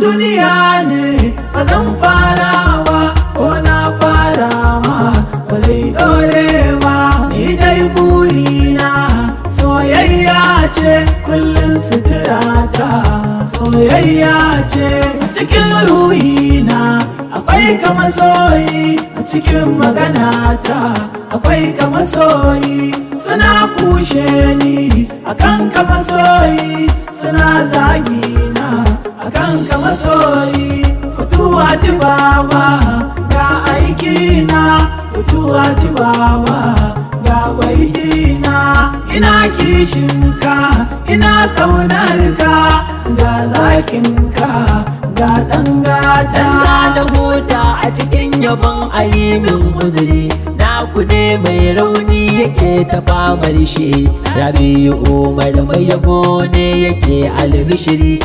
Duniya ne ba zan fara ba, ko na fara ma ba zai dore ba. Ni dai burina soyayya ce, kullum suturata soyayya ce. A cikin ruhina akwai kama soyi, a cikin maganata akwai kama soyi. Suna kushe ni akan kama soyi, suna zagina akan kama soyi. Fituwa ti baba, ga aikina. Fituwa ti baba, ga baitina. Ina kishinka, ina kaunarka, ga zakinka, ga ɗan gata. Dan na huta a cikin yabon, ayimin uzuri, naku ne mai rauni yake ta famar shi. Rabi'u Umar mai yabo ne yake albishiri.